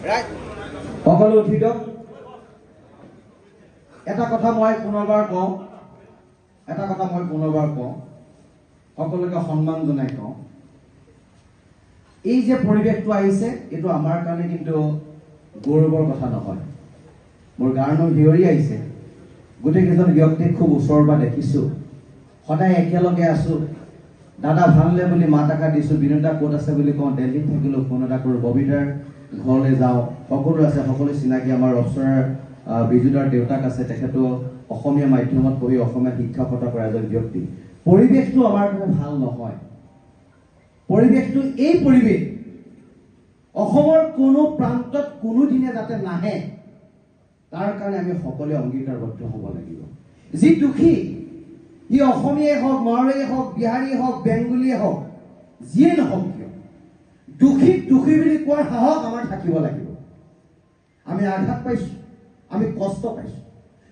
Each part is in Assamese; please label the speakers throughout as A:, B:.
A: সকলো উঠি দিয়ক। এটা কথা মই পুনৰবাৰ কওঁ, এটা কথা মই পুনৰবাৰ কওঁ, সকলোকে সন্মান জনাই কওঁ, এই যে পৰিৱেশটো আহিছে এইটো আমাৰ কাৰণে কিন্তু গৌৰৱৰ কথা নহয়। মোৰ গাৰ নোম শিয়ৰি আহিছে। গোটেইকেইজন ব্যক্তিক খুব ওচৰৰ পৰা দেখিছোঁ, সদায় একেলগে আছোঁ। দাদা ভালনে বুলি মাত এষাৰ দিছোঁ, বিনোদা ক'ত আছে বুলি কওঁ, দিল্লীত থাকিলেও ফোন এটা কৰোঁ, ববিতাৰ ঘৰলৈ যাওঁ, সকলো আছে, সকলো চিনাকি। আমাৰ অপ্সৰাৰ বিজুদাৰ দেউতাক আছে, তেখেতো অসমীয়া মাধ্যমত পঢ়ি অসমীয়া শিক্ষকতা কৰা এজন ব্যক্তি। পৰিৱেশটো আমাৰ কাৰণে ভাল নহয়। পৰিৱেশটো এই পৰিৱেশ অসমৰ কোনো প্ৰান্তত কোনোদিনে যাতে নাহে, তাৰ কাৰণে আমি সকলোৱে অংগীকাৰবদ্ধ হ'ব লাগিব। যি দোষী, সি অসমীয়াই হওক, মাৰোৱাৰীয়ে হওক, বিহাৰীয়ে হওক, বেংগলীয়ে হওক, যিয়ে নহওক কিয়, দোষীক দোষী বুলি কোৱাৰ সাহস আমাৰ থাকিব লাগিব। আমি আঘাত পাইছোঁ, আমি কষ্ট পাইছোঁ।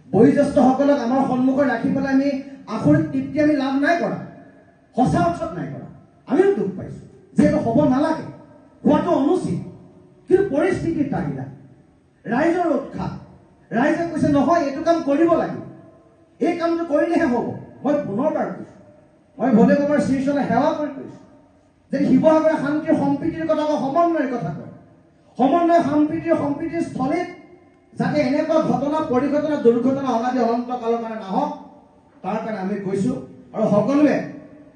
A: বয়োজ্যেষ্ঠসকলক আমাৰ সন্মুখত ৰাখি পেলাই আমি আখৰিক তৃপ্তি আমি লাভ নাই কৰা, সঁচা অৰ্থত নাই কৰা। আমিও দুখ পাইছোঁ, যিহেতু হ'ব নালাগে, হোৱাটো অনুচিত, কিন্তু পৰিস্থিতিৰ তাগিদা, ৰাইজৰ উৎসাহ, ৰাইজে কৈছে নহয় এইটো কাম কৰিব লাগিব, এই কামটো কৰিলেহে হ'ব। মই পুনৰবাৰ কৈছোঁ, মই ভোলে বাবাৰ শ্ৰীচৰণে সেৱা কৰি কৈছোঁ যে শিৱসাগৰে শান্তিৰ সম্প্ৰীতিৰ কথা কয়, সমন্বয়ৰ কথা কয়, সমন্বয় সম্প্ৰীতিৰ স্থলীত যাতে এনেকুৱা ঘটনা, পৰিঘটনা, দুৰ্ঘটনা অনাদি অনন্ত কালৰ কাৰণে নাহক, তাৰ কাৰণে আমি কৈছোঁ। আৰু সকলোৱে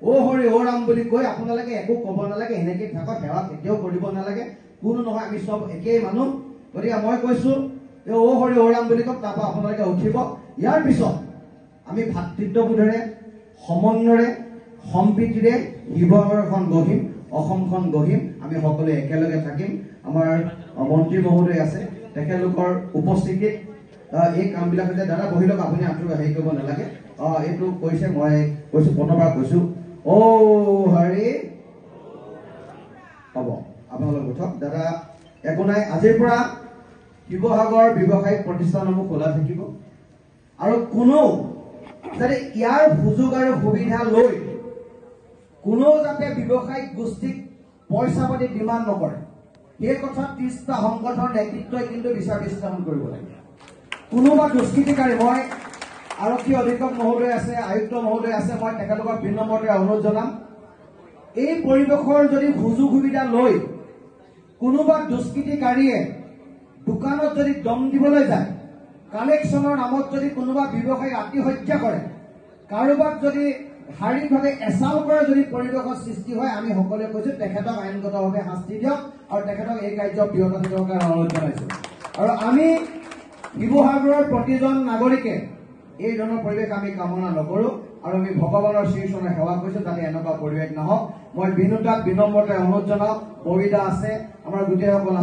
A: অ' হৰি অ' ৰাম বুলি কৈ আপোনালোকে একো ক'ব নালাগে, এনেকৈ থাকক, সেৱা কেতিয়াও কৰিব নালাগে, কোনো নহয়, আমি চব একেই মানুহ। গতিকে মই কৈছোঁ যে অ' হৰি অ' ৰাম বুলি কওক, তাৰপৰা আপোনালোকে উঠিব। ইয়াৰ পিছত আমি ভাতৃত্ববোধেৰে, সমন্বয়ৰে, সম্প্ৰীতিৰে শিৱসাগৰখন গঢ়িম, অসমখন গঢ়িম, আমি সকলোৱে একেলগে থাকিম। আমাৰ মন্ত্ৰী মহোদয় আছে, তেখেতলোকৰ উপস্থিতিত এই কামবিলাক হৈছে। দাদা বহি লওক, আপুনি আঁঠু হেৰি কৰিব নালাগে। এইটো কৈছে, মই কৈছোঁ, পুনৰবাৰ কৈছোঁ, অ' হৰি হ'ব, আপোনালোক উঠক। দাদা একো নাই, আজিৰ পৰা শিৱসাগৰ ব্যৱসায়িক প্ৰতিষ্ঠানসমূহ খোলা থাকিব আৰু কোনো যাতে ইয়াৰ সুযোগ আৰু সুবিধা লৈ কোনো যাতে ব্যৱসায়িক গোষ্ঠীক পইচা পাতি ডিমাণ্ড নকৰে, সেই কথা 30টা সংগঠনৰ নেতৃত্বই কিন্তু বিচাৰ বিশ্লেষণ কৰিব লাগিব। কোনোবা দুষ্কৃতিকাৰী, মই আৰক্ষী অধীক্ষক মহোদয় আছে, আয়ুক্ত মহোদয় আছে, মই তেখেতলোকক বিনম্ৰতাৰে অনুৰোধ জনাম, এই পৰিৱেশৰ যদি সুযোগ সুবিধা লৈ কোনোবা দুষ্কৃতিকাৰীয়ে দোকানত যদি দম দিবলৈ যায়, কালেকশ্যনৰ নামত যদি কোনোবা ব্যৱসায়ী আত্মহত্যা কৰে, কাৰোবাক যদি শাৰীৰিকভাৱে এচাল কৰা যদি পৰিৱেশৰ সৃষ্টি হয়, আমি সকলোৱে কৈছোঁ তেখেতক আইনগতভাৱে শাস্তি দিয়ক আৰু তেখেতক এই কাৰ্য বিৰত থাকিবৰ কাৰণে অনুৰোধ জনাইছোঁ। আৰু আমি শিৱসাগৰৰ প্ৰতিজন নাগৰিকে এই ধৰণৰ পৰিৱেশ আমি কামনা নকৰোঁ আৰু আমি ভগৱানৰ শ্ৰীচৰণে সেৱা কৰিছোঁ যাতে এনেকুৱা পৰিৱেশ নহওক। মই বিনোদাক বিনম্ৰতাৰে অনুৰোধ জনাওঁ, ববিতা আছে, আমাৰ গোটেইসকল আছে।